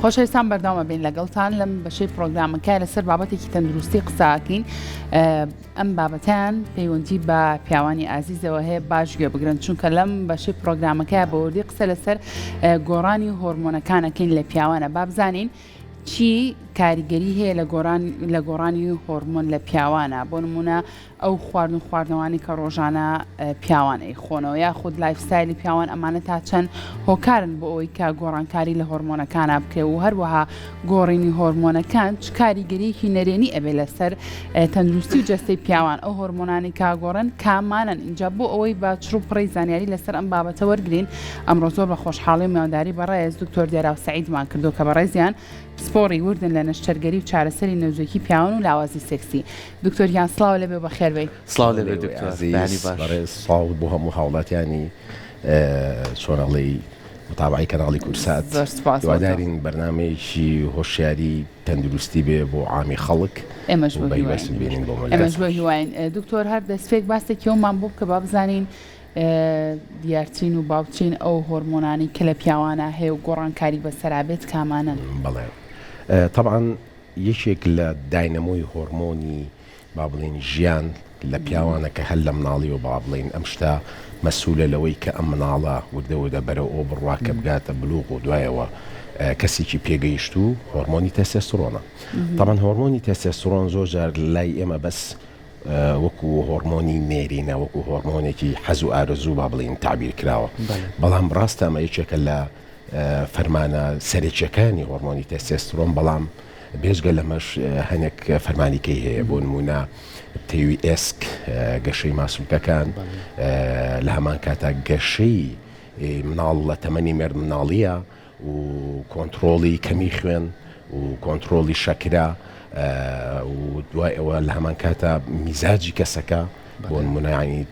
خۆشەویستان بەردەوام ئەبین لەگەڵتان لەم بەشەی پرۆگرامەکە لەسەر بابەتێکی تەندروستی قساکەین ئەم بابەتیان پەیوەندی بە پیاوانی ئازیزەوە هەیە باش گوێ بگرن چونکە لەم بەشەی پرۆگرامەکە بەوردی قسە لەسەر گۆڕانی هۆرمۆنەکانەکەین لە پیاوانە بابزانین چی کاریگەری هەیە لە گۆران لە گۆڕانی هۆرمۆن لە پیاوانە بۆ نمونە ئەو خواردن و خواردنەوانەی کە ڕۆژانە پیاوان ئەیخۆنەوە یاخود lifestyle ی پیاوان ئەمانە تا چەند هۆکارن بۆ ئەوەی کە گۆڕانکاری لە هۆرمۆنەکانا بکرێ و هەروەها گۆڕینی هۆرمۆنەکان چ کاریگەریەکی نەرێنی ئەبێ لەسەر تەندروستی و جەستەی پیاوان ئەو هۆرمۆنانەی کە گۆڕن کامانەن ئینجا بۆ ئەوەی بە چڕ و پڕی زانیاری لەسەر ئەم بابەتە وەرگین ئەمڕۆ زۆر بە خۆشحاڵی و میوانداری بەڕێز دکتۆر دێراو سەعیدمان کردو کە بەڕێزیان پسپۆڕی وردن لە نەشتەرگەری و چارەسەری نەزۆکی پیاوان و لاوازی سێکسی. دکتۆر گیان سڵاو لێبێ و بەخێر بێی. سڵاو لێبێ دکتۆر بەیانی باش. بەڕێز سڵاو بۆ هەموو هاوڵاتیانی چۆن ئەڵێی متابعەی کەناڵی کوردسات. زۆر سوپاس بۆ تۆ. هیوادارین بەرنامەیەکی هۆشیاری تەندروستی بێ بۆ عامی خەڵک ئێمەش و بەو بەهیوای هیواین. سوود بینین بۆ مللەت. ئێمەش بەو هیواین. دکتۆر هەر دەستپێک باسێکی ئەومان بۆ بکە با بزانین دیارترین و باوترین ئەو هۆرمۆنانەی کە لە پیاوانا هەیە و گۆڕانکاری بەسەرا بێت کامانەن؟ بەڵێ تەبعەن یەکێک لە داینەمۆی هۆرمۆنی با بڵێین ژیان لە پیاوانە کە هەر لە مناڵیەوە با بڵێین ئەم شتە مەسولە لەوەی کە ئەم مناڵە وردە وردە بەرەو ئەوە بڕوا کە بگاتە بلوغ و دوایەوە کەسێکی پێگەیشتوو هۆرمۆنی تێستێسترۆنە تەبعەن هۆرمۆنی تێستێسترۆن زۆر جار لای ئێمە بەس وەکو هۆڕمۆنی نێرینە، وەکو هۆڕمۆنێکی حەز و ئارەزوو با بڵێین تەعبیر کراوە، بەڵام ڕاستە ئەمە یەکێکە لە فەرمانە سەرەکییەکانی هۆڕمۆنی تێستێسترۆن، بەڵام بێجگە لەمەش هەنێک فەرمانی کەی هەیە، بۆ نموونە پتەوی ئێسک، گەشەی ماسولکەکان، لە هەمان کاتا گەشەی مناڵ لە تەمەنی مێردمنداڵییە، و کۆنتڕۆڵی کەمی خوێن و کۆنتڕۆڵی شەکرە و دوای ئەوە لە هەمان کاتا میزاجی کەسەکە بۆ نمونە ینی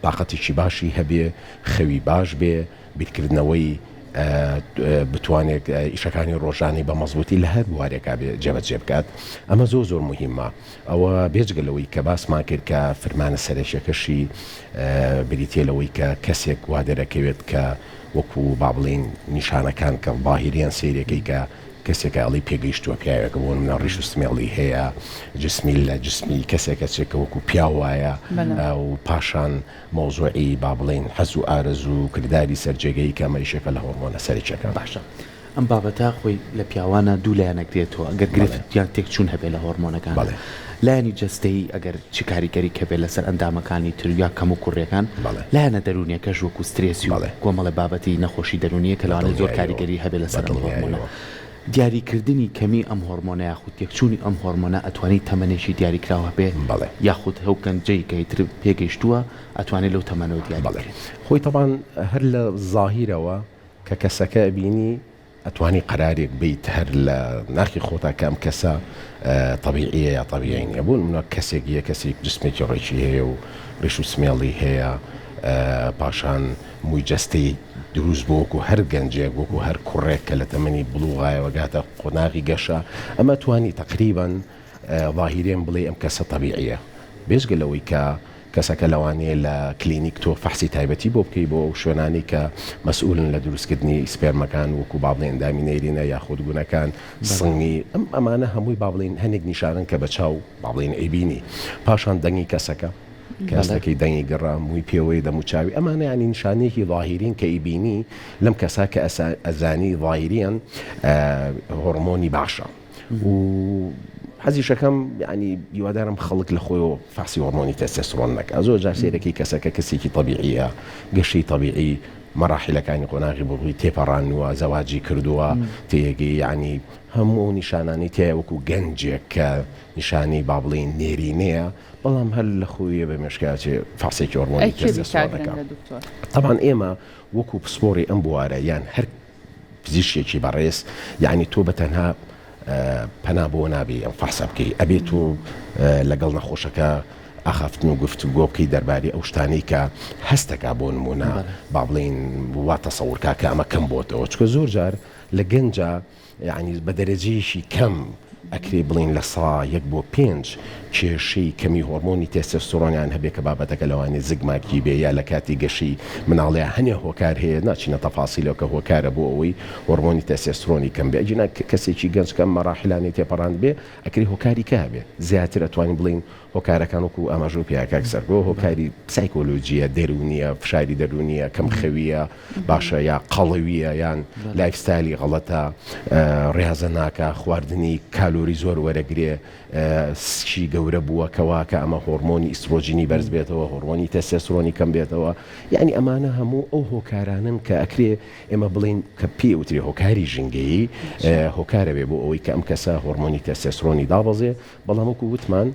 تاقەتێکی باشی هەبێ خەوی باش بێ بیرکردنەوەی بتوانێت ئیشەکانی ڕۆژانی بە مەزبوتی لە هەر بوارێکا بێ جێبەجێ بکات ئەمە زۆر زۆر مهمە ئەوە بێجگە لەوەی کە باسمان کرد کە فرمانە سەرەکیەکەشی بریتە لەوەی کە کەسێک وا دەرەکەوێت کە وەکو با بڵێین نیشانەکان کە ظاهیریان سەیرەکەی کە کەسێکە ئەڵێی پێگەیشتووە پیاوێکە بۆ نمونە ڕیش و سمێڵی هەیە جسمی لە جسمی کەسێکە چێ کە وەکو پیاو وایە و پاشان مەوزوعی با بڵێین حەز و ئارەزوو و کرداری سەرجێگەیی کە ئەمە یەکێکە لە هۆرمۆنە سەرەکیەکان. باشە ئەم بابەتە خۆی لە پیاوانە دوو لایەن ئەگرێتەوە ئەگەر گرفت یان تێکچوون هەبێ لە هۆرمۆنەکاندا لایەنی جەستەیی ئەگەر چ کاریگەریک هەبێ لەسەر ئەندامەکانی تر یا کەموکوڕیەکان لایەنە دەروونیەکەش وەکو سترێسی و کۆمەڵێ بابەتی نەخۆشی دەروونیە کە لەوانەیە زۆر کاریگەری هەبێ لەسەر ئەم هۆرمۆنە دیاریکردنی کەمی ئەم هۆرمۆنە یاخود تێکچوونی ئەم هۆرمۆنە ئەتوانی تەمەنێکی دیاریکراو هەبێ یاخود ئەو گەنجەی کە ئیتر پێگەیشتووە ئەتوانێ لەو تەمەنەوە دیاری بکرێت؟ خۆی تەبعەن هەر لە زاهیرەوە کە کەسەکە ئەبینی ئەتوانی قەرارێک بەیت هەر لە ناخی خۆتا کە ئەم کەسە تەبیعیە یا تەبیعی نیە بۆ نمونە کەسێک یە کەسێک جسمێکی ڕێکی هەیە و ڕیش و سمێڵی هەیە پاشان موی جەستەی دروست بۆ وەکو هەر گەنجێک وەکو هەر کوڕێک کە لە تەمەنی بڵوغایەوە گاتە قۆناغی گەشە ئەمە توانی تەقریبەن ظاهیرێن بڵێی ئەم کەسە تەبیعیە بێجگە لەوەی کە کەسەکە لەوانەیە لە کلینیک تۆ فەحسی تایبەتی بۆ بکەی بۆ ئەو شوێنانەی کە مەسئولن لە دروستکردنی سپێرمەکان وەکو با بڵێین ئەندامی نێرینە یاخود گونەکان سنگی ئەم ئەمانە هەمووی با بڵێین هەنێک نیشانەن کە بە چاو با بڵێین ئەیبینی پاشان دەنگی کەسەکە کە هەستەکەی دەنگی گڕە مووی پێوەی دەموچاوی ئەمانە یانی نیشانەیەکی ظاهیرین کە ئەیبینی لەم کەسە کە ئەزانی ظاهیریان هۆڕمۆنی باشە. و حەزیشەکەم یانی هیوادارم خەڵک لە خۆیەوە فەحسی هۆرمۆنی تێستێسترۆن نەکا زۆر جار سەیرەکەی کەسەکە کەسێکی تەبیعیە گەشەی تەبیعی مەراحیلەکانی قۆناغی بڵغی تێپەڕانووە زەواجی کردووە تێگەی یانی هەموو ئەو نیشانانەی تایە وەکو گەنجێک کە نیشانەی با بڵێین نێرینەیە بەڵام هەر لە خۆیە بە مێشکا چێ فەحسێکی هۆرمۆنی ئەی کێ بیکا تێستێسترۆن ئەکا گرنگە دکتۆر؟ تەبعەن ئێمە وەکو پسپۆڕی ئەم بوارە یان هەر پزیشکێکی بەڕێز یەعنی تۆ بە تەنها پەنا بۆ نابێی ئەم فەحسە بکەی ئەبێ تۆ لەگەڵ نەخۆشەکە ئاخافتن و گفتوگۆ بکەی دەربارەی ئەو شتانەی کە هەستەکا بۆ نمونە با بڵێین وا تەسەور کا کە ئەمە کەم بۆتەوە چونکە زۆر جار لە گەنجا یەعنی بە دەرەجەیەکی کەم. ئەکرێ بڵێین 1% بۆ 5 کێشەی کەمی هۆرمۆنی تێستۆسترۆنیان هەبێ کە بابەتەکە لەوانەیە زگماکی بێ یا لە کاتی گەشەی مناڵیا هەنێ هۆکار هەیە ناچینە تەفاسیلەوە کە هۆکارە بۆ ئەوەی هۆرمۆنی تێستۆسترۆنی کەم بێ ئەگینا کەسێکی گەنج کە ئەم مەراحیلانەی تێپەڕاندبێ ئەکرێ هۆکاری کە هەبێ زیاتر ئەتوانین بڵێین هۆکارەکان وەکو ئاماژەو پێیا کاک سەرکۆ هۆکاری سایکۆلۆجیە دەروونیە فشاری دەروونیە کەم خەویە باشە یا قەڵەویە یان life style ی غەڵەتە ڕیازە ناکا خواردنی کالۆری زۆر وەرەگرێ سکی گەورە بووە کەوا کە ئەمە هۆرمۆنی ئیسترۆجینی بەرز بێتەوە هۆرمۆنی تێستێسترۆنی کەم بێتەوە یعنی ئەمانە هەموو ئەو هۆکارانن کە ئەکرێ ئێمە بڵێین کە پێی ئەوترێ هۆکاری ژینگەیی هۆکارە بێ بۆ ئەوەی کە ئەم کەسە هۆرمۆنی تێستێسترۆنی دابەزێ بەڵام وەکو وتمان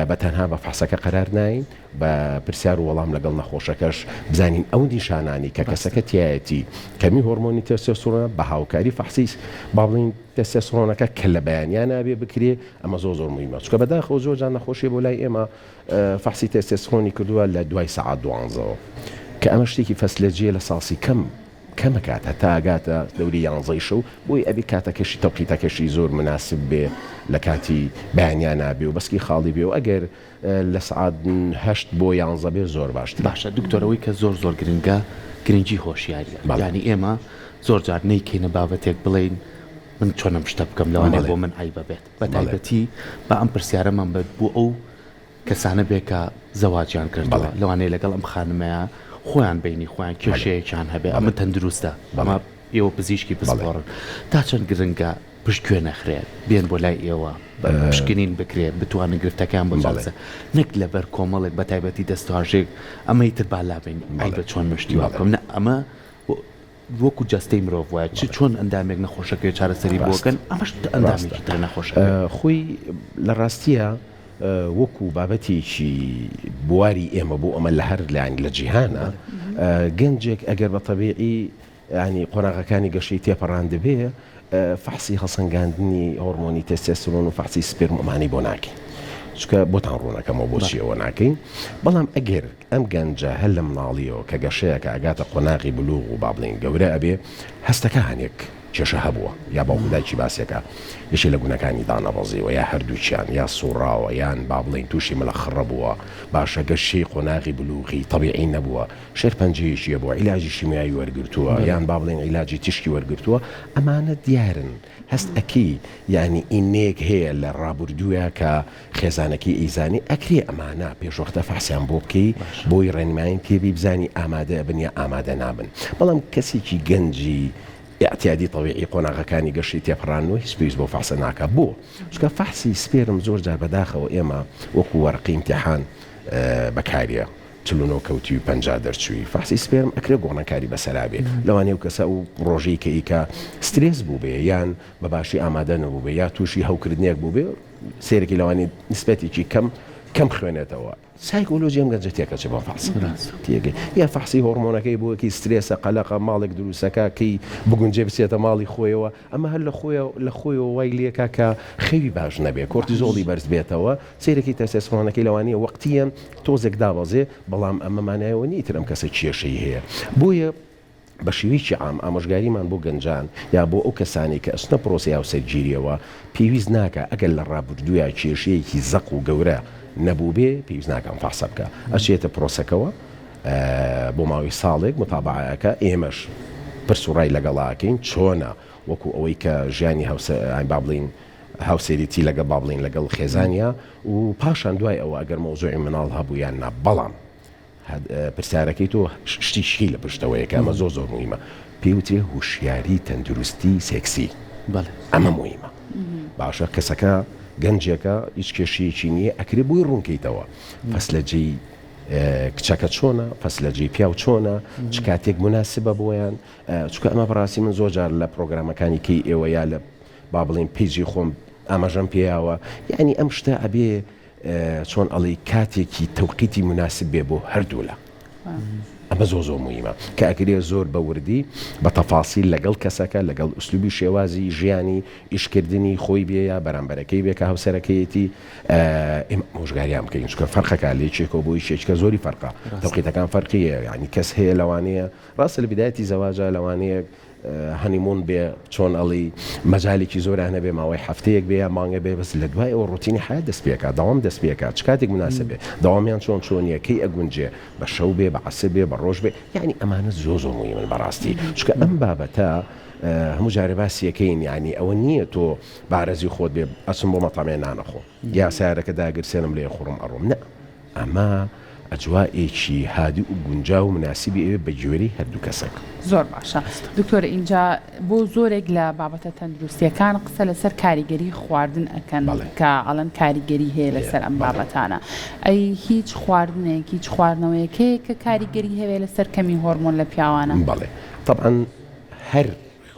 بە تەنها بە فەحسەکە قەرار ناین بە پرسیار و وەڵام لەگەڵ نەخۆشەکەش بزانین ئەو نیشانانەی کە کەسەکە تیایەتی کەمی هۆرمۆنی تێستێسترۆنە بە هاوکاری فەحسی با بڵێین تێستێسترۆنەکە کە لە بەیانیانا بێ بکرێ ئەمە زۆر زۆر موهیمە چونکە بەداخەوە زۆر جار نەخۆشیە بۆ لای ئێمە فەحسی تێستێسترۆنی کردووە لە دوای سەعات دوانزەوە کە ئەمە شتێکی فەسلەجیە لە ساسی کەم کەمە کات هەتا ئەگاتە دەوری یانزەی شەو بۆیە ئەبێ کاتەکەشی تەوقیتەکەشی زۆر مناسب بێ لە کاتی بەیانیانا بێ و بەسکی خاڵی بێ و ئەگەر لە سەعات هەشت بۆ یانزە بێ زۆر باشترە. باشە دکتۆر ئەوەی کە زۆر زۆر گرنگە گرنگی هۆشیاریە یانی ئێمە زۆر جار نەیکەینە بابەتێک بڵێین من چۆن ئەم شتە بکەم لەوانەیە بۆ من عەیبە بێت بە تایبەتی با ئەم پرسیارەمان بێت بۆ ئەو کەسانە بێ کە زەواجیان کردووە لەوانەیە لەگەڵ ئەم خانمەیە خۆیان بینی خۆیان کێشەیەکیان هەبێ ئەمە تەندروستە ئەمە ئێوە پزیشکی پسپۆڕن تا چەند گرنگە پشت گوێ نەخرێت بێن بۆ لای ئێوە پشکنین بکرێت بتوانن گرفتەکەیان بۆ چارەسەر نەک لەبەر کۆمەڵێک بە تایبەتی دەستواژێک ئەمەی تر با لابەین عەیبە چۆن من شتی وا بکەم نا ئەمە وەکو جەستەی مرۆڤ وایە چ چۆن ئەندامێک نەخۆشەکەی چارەسەری بۆ کەن ئەمەش ئەندامێکی ترە نەخۆشەکەی. خۆی لە ڕاستییا وەکو بابەتێکی بواری ئێمە بۆ ئەمە لە هەر لایەن لە جیهانە گەنجێک ئەگەر بە تەبیعی یانی قۆناغەکانی گەشەی تێپەڕاندبێ فەحسی هەڵسەنگاندنی هۆرمۆنی تێستێسترۆن و فەحسی سپێرم ئەمانەی بۆ ناکەین چونکە بۆتان ڕوونەکەمەوە بۆچی ئەوە ناکەین بەڵام ئەگەر ئەم گەنجە هەر لە مناڵیەوە کە گەشەیەکە ئەگاتە قۆناغی بلوغ و با بڵێین گەورە ئەبێ هەستەکە هەنێک کێشە هەبووە یا باوک و دایکی باسێکە یەکێ لە گونەکانی دانەبەزیوە یا هەردووکیان یا سوڕاوە یان با بڵێین تووشی ملە خڕە بووە باشە گەشەی قۆناغی بلوغی تەبیعی نەبووە شێرپەنجەیەکی هەبووە، عیلاجی شیمیایی وەرگرتووە یان با بڵێین عیلاجی تیشکی وەرگرتووە، ئەمانە دیارن، هەست ئەکەی یانی ئینەیەک هەیە لە ڕابوردوویا کە خێزانەکەی ئەیزانی، ئەکرێ ئەمانە پێشوەختە فەحسیان بۆ بکەی بۆی ڕێنمایین پێ بی بزانی ئامادە ئەبن یا ئامادە نابن، بەڵام کەسێکی گەنجی ئیعتیادی تەبیعی قۆناغەکانی گەشەی تێپەڕاندووە هیچ پێویست بەو فەحسە ناکا، بۆ؟ چونکە فەحسی سپێرم زۆر جار بەداخەوە ئێمە وەکوو وەرەقەی ئیمتیحان بەکاریە. 49 کەوتی و 50 دەرچووی فەحسی سپێرم ئەکرێ گۆڕانکاری بەسەرا بێ لەوانەیە ئەو کەسە ئەو ڕۆژەی کە ئیکا سترێس بووبێ یان بە باشی ئامادە نەبووبێ یا تووشی هەوکردنێک بووبێ سێرەکی لەوانەیە نسبەتێکی کەم کەم خوێنێتەوە سایکۆلۆژی ئەم گەنجە تێکەچێ بەم فەحسە تێگەی یا فەحسی هۆرمۆنەکەی بۆ یەکی سترێسە قەلەقە ماڵێک دروستەکە کەی بگونجێ بچێتە ماڵی خۆیەوە ئەمە هەر لە خۆیە لە خۆیەوە وای لێکا کە خەوی باش نەبێ کۆرتیزۆڵی بەرز بێتەوە سەیرەکی تێستێسترۆنەکەی لەوانەیە وەقتیەن تۆزێک دابەزێ، بەڵام ئەمە مانای ئەوە نییە ئیتر ئەم کەسە کێشەی هەیە. بۆیە بە شێوەیەکی عام ئامۆژگاریمان بۆ گەنجان یا بۆ ئەو کەسانەی کە ئەچنە پرۆسەی هاوسەرگیرییەوە پێویست ناکا ئەگەر لە ڕابردوویا کێشەیەکی زەق و گەورە نەبووبێ پێویست ناکا ئەم فەحسە بکا. ئەچێتە پرۆسەکەوە بۆ ماوەی ساڵێک موتابەعە ئەکا، ئێمەش پرس و ڕای لەگەڵا ئەکەین چۆنە وەکو ئەوەی کە ژیانی هاوسە با بڵێین هاوسەریی لەگەڵ با بڵێین لەگەڵ خێزانیا و پاشان دوای ئەوە ئەگەر مەوزوعی مناڵ هەبوو یان نا بەڵام پرسیارەکەی تۆ شتیشی لە پشتەوەیە کە ئەمە زۆر زۆر موهیمە پێی وترێ هوشیاری تەندروستی سێکسی ئەمە موهیمە باشە کەسەکە گەنجێکە هیچ کێشەیەکی نییە ئەکرێ بۆی ڕوونکەیتەوە فەسلەجەی کچەکە چۆنە فەسلەجەی پیاو چۆنە چ کاتێک مناسبە بۆیان چونکە ئەمە بەڕاستی من زۆر جار لە پرۆگرامەکانی کەی ئێوە یا لە با بڵێین پەیجی خۆم ئاماژەم پێیاوە یعنی ئەم شتە ئەبێ چۆن ئەڵێی کاتێکی تەوقیتی مناسب بێ بۆ هەردوولا ئەمە زۆر زۆر موهیمە کە ئەکرێ زۆر بە وردی بە تەفاسیل لەگەڵ کەسەکە لەگەڵ ئوسلوبی شێوازی ژیانی ئیشکردنی خۆی بێ یا بەرامبەرەکەی بێ کە هاوسەرەکەیەتی ئێمە ئامۆژگاریان بکەین چونکە فەرقەکە لە یەکێکەوە بۆ یەکێکە زۆری فەرقە تەوقیتەکان فەرقیە یعنی کەس هەیە لەوانەیە ڕاستە لە بدایەتی زەواجە لەوانەیە. honeymoon بێ چۆن ئەڵی مەجالێکی زۆریان هەبێ ماوەی هەفتەیەک بێ یا مانگە بێ بەس لە دوای ئەوە ڕۆتینی حەیات دەست پێکا دەوام دەست پێکا چ کاتێک مناسب بێ دەوامیان چۆن چۆنیە کەی ئەگونجێ بە شەو بێ بە عەسر بێ بە ڕۆژ بێ یعنی ئەمانە زۆر زۆر موهیمن بەڕاستی چونکە ئەم بابەتە هەموو جارێ باسی ئەکەین یعنی ئەوە نییە تۆ بارەزی خۆت بێ ئەچم بۆ مەتعەمێ نانەخۆم یا سەیارەکە داگرسێنم لێ خوڕم ئەڕۆم نە ئەمە ئەجوائێکی هادی و گونجاو و مناسبی ئەوێ بە گوێرەی هەردوو کەسەکە. زۆر باشە دکتۆر ئینجا بۆ زۆرێک لە بابەتە تەندروستیەکان قسە لەسەر کاریگەری خواردن ئەکەن کە ئەڵێن کاریگەری هەیە لەسەر ئەم بابەتانە ئەی هیچ خواردنێک هیچ خواردنەوەیەک هەیە کە کاریگەری هەبێ لەسەر کەمی هۆرمۆن لە پیاوانە؟ بەڵێ تەبعەن هەر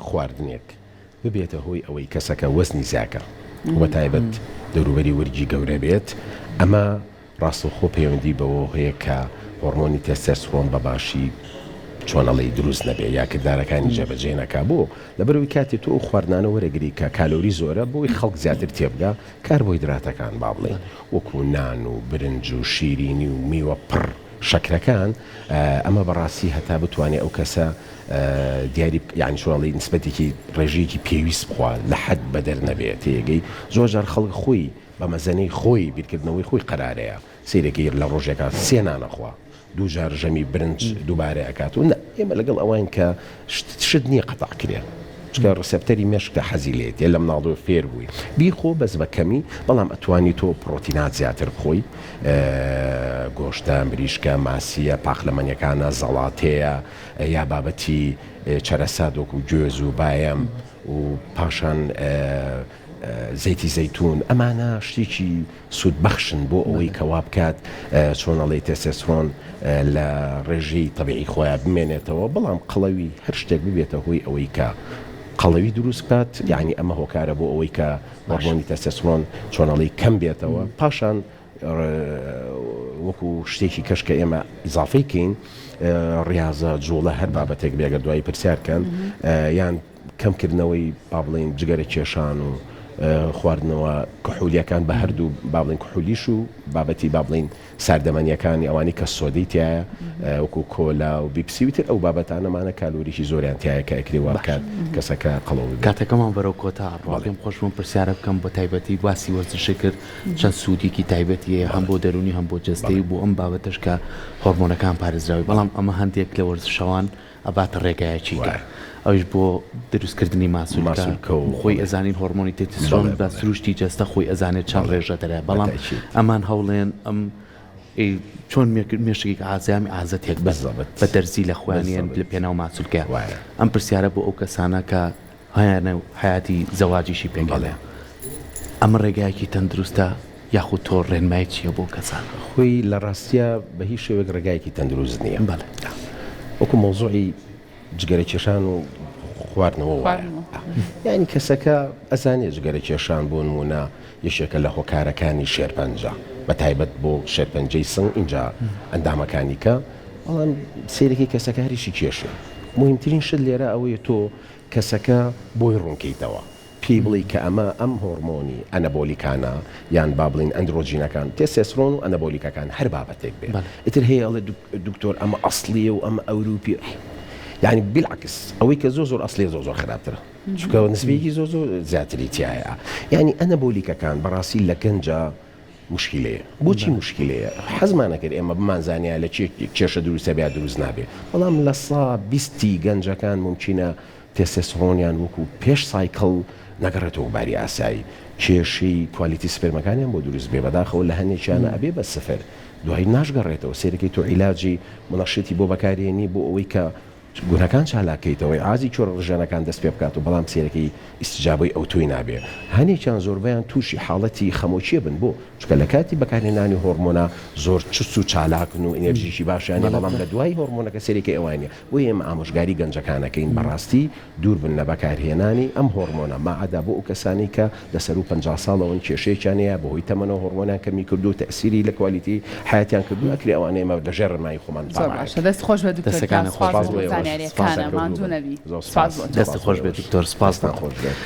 خواردنێک ببێتە هۆی ئەوەی کەسەکە وەزنی زیاکە و بەتایبەت دەوروبەری ورگی گەورە بێت ئەمە ڕاستەوخۆ پەیوەندی بەوەوە هەیە کە هۆڕمۆنی تێستێسترۆن بە باشی چۆن ئەڵێی دروست نەبێ یا کردارەکانی جێبەجێ نەکا بۆ؟ لەبەرئەوەی کاتێ تۆ ئەو خواردنانە وەرەگری کە کالۆری زۆرە بۆی خەڵک زیاتر تێبگا کاربۆهیدراتەکان با بڵێین وەکو نان و برنج و شیرینی و میوە پڕ شەکرەکان ئەمە بەڕاستی هەتا بتوانێ ئەو کەسە دیاری یانی چۆن ئەڵێی نسبەتێکی ڕێژەیەکی پێویست بخوا لە حەد بەدەر نەبێ تێگەی زۆر جار خەڵک خۆی بە مەزەنەی خۆی بیرکردنەوەی خۆی قەرارەیە سەیرەکەی لە ڕۆژێکا سێ نان ئەخوا دوو جار ژەمی برنج دووبارە ئەکات و نا ئێمە لەگەڵ ئەوەین کە شت نییە قەتع کرێ چونکە receptor ی مێشکتە حەزی لێیەتی لە مناڵیەوە فێر بووی بیخۆ بەس بە کەمی بەڵام ئەتوانی تۆ پڕۆتینات زیاتر بخۆی گۆشتە مریشکە ماسیە پاقلەمەنیەکانە زەڵاتەیە یا بابەتی چەرەسات وەکو گوێز و بایەم و پاشان زەیتی زەیتون ئەمانە شتێکی سوودبەخشن بۆ ئەوەی کە وا بکات چۆن ئەڵێی تێستێسترۆن لە ڕێژەی تەبیعی خۆیا بمێنێتەوە بەڵام قەڵەوی هەر شتێک ببێتە هۆی ئەوەی کە قەڵەوی دروست بکات یعنی ئەمە هۆکارە بۆ ئەوەی کە هۆرمۆنی تێستێسترۆن چۆن ئەڵێی کەم بێتەوە پاشان وەکو شتێکی کەش کە ئێمە ئیزافەی کەین ڕاضە جوڵە هەر بابەتێک بێگە دوایی پرسیار کەن یان کەمکردنەوەی با بڵێین جگەرە کێشان و خواردنەوە کحولیەکان بە هەردوو با بڵێین کحولیش و بابەتی با بڵێین ساردەمەنیەکانی ئەوانی کە سۆدەی تایە وەکو کۆلا و بیپسی و تر ئەو بابەتانەمانە کالۆریی زۆریان تایە کە ئەکرێ وا بکات کەسەکە قەڵەو ببێت. کاتەکەمان بەرەو کۆتا ئەڕوا پێم خۆش بوو ئەم پرسیارە بکەم بە تایبەتی باسی وەرزشت کرد چەند سوودێکی تایبەتی هەیە هەم بۆ دەروونی هەم بۆ جەستەیی و بۆ ئەم بابەتەش کە هۆرمۆنەکان پارێزراوی بەڵام ئەمە هەندێک لە وەرزشەوان ئەباتە ڕێگایەکی تر ئەویش بۆ دروست کردنی ماسولکە و خۆی ئەزانین هۆرمۆنی تێتیسرۆن بە سروشتی جەستە خۆی ئەزانێت چەند ڕێژە دەرێ بەڵام ئەمان هەوڵێن ئەم چۆن مێشکی ئازامی ئازە تێک بەزەبت بە دەرزی لە خۆیانیان لە پێناو ماسولکە ئەم پرسیارە بۆ ئەو کەسانە کە هەیانە و حەیاتی زەواجیشی پێک هێنا. ئەمە ڕێگایەکی تەندروستە یاخود تۆ ڕێنمایت چیە بۆ کەسان؟ خۆی لە ڕاستیا بە هیچ شێوەیەک ڕێگایەکی تەندروست نیە. بەڵێ. وەکو مەوزوعی جگەرە کێشان و خواردنەوە وایە. یانی کەسەکە ئەزانێ جگەرە کێشان بۆ نموونە یەکێکە لە هۆکارەکانی شێرپەنجە بە تایبەت بۆ شێرپەنجەی سنگ ئینجا ئەندامەکانی کە بەڵام سەیرەکەی کەسەکە هەریشی کێشێ. موهیمترین شت لێرە ئەوەیە تۆ کەسەکە بۆی ڕوونکەیتەوە، پێی بڵێی کە ئەمە ئەم هۆڕمۆنی ئەنەبۆلیکانە یان با بڵێین ئەندرۆجینەکان، تێستێسترۆن و ئەنەبۆلیکەکان هەر بابەتێک بێ ئیتر هەیە ئەڵێ دکتۆر ئەمە ئەسڵییە و ئەمە ئەوروپیە یانی بیلعەکس ئەوەی کە زۆر زۆر ئەسڵیە زۆر زۆر خراپترە چونکە نسبەیەکی زۆر زۆر زیاتری تیایە یانی ئەنەبۆلیکەکان بەڕاستی لە گەنجە موشکیلەیە بۆچی موشکیلەیە حەزمان ئەکرد ئێمە بمانزانیایە لە چێ کێشە دروست ئەبێ یا دروست نابێ بەڵام لە سا بیستی گەنجەکان مومکینە تێستێسترۆنیان وەکو پێش cycle نەگەڕێتەوە باری ئاسایی کێشەی quality sperm ەکانیان بۆ دروست بێ بەداخەوە لە هەنێکیانە ئەبێ بە سفر دوایی ناشگەڕێتەوە سەیرەکەی تۆ عیلاجی منەشیتی بۆ بەکارێنی بۆ ئەوەی کە گونەکان چالاک کەیتەوە ئازی کۆرە ڕژێنەکان دەست پێ بکات و بەڵام سەیرەکەی ئیستجابەی ئەوتۆی نابێ هەنێکیان زۆربەیان توشی حاڵەتی خەمۆکیە بن بۆ چونکە لە کاتی بەکارهێنانی هۆڕمۆنا زۆر چوست و چالاکن و ئینێرژیکی باشیان هەیە بەڵام لە دوای هۆڕمۆنەکە سەیرەکەی ئەوان نیە بۆیە ئێمە ئامۆژگاری گەنجەکان ئەکەین بەڕاستی دوور بن لە بەکارهێنانی ئەم هۆڕمۆنە ماعەدا بۆ ئەو کەسانەی کە لە سەروو 50 ساڵەوەن کێشەیەکیان هەیە بەهۆی تەمەنەوە هۆڕمۆنیان کەمی کردووە و تەئسیری لە quality حەیاتیان کردووە ئەکرێ ئەوانە ئێمە لە ژێر ڕێنمایی خۆمان زۆر باشە دەست خۆش بێت دکتۆر گیان سوپاس بۆ زانیاریەکانە ماندوو نەبی زۆر سوپاس دەست خۆش بێت دکتۆر سوپاس دەستتان خۆش بێت.